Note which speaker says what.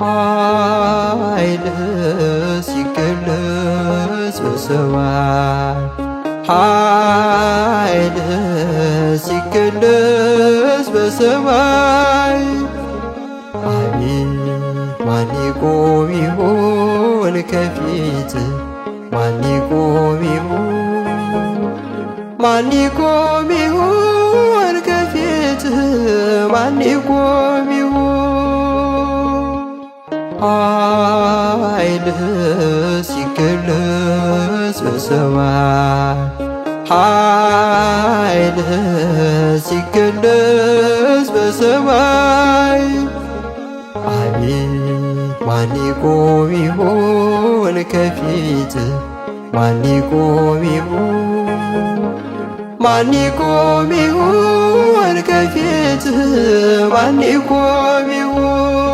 Speaker 1: ኃይልህ ሲገለጽ በሰማይ፣ ኃይልህ ሲገለጽ በሰማይ፣ አቤት ማን ይቆም ይሆን ከፊት? ማን ይቆም ይሆን? ማን ይቆም ይሆን ከፊት? ማን ይቆም ይሆን? ኃይልህ ሲገለጽ በሰማይ፣ ኃይልህ ሲገለጽ በሰማይ፣ አቤት ማን ይቆም ይሆን ከፊት? ማን ይቆም ይሆን? ማን ይቆም ይሆን ከፊት? ማን ይቆም ይሆን?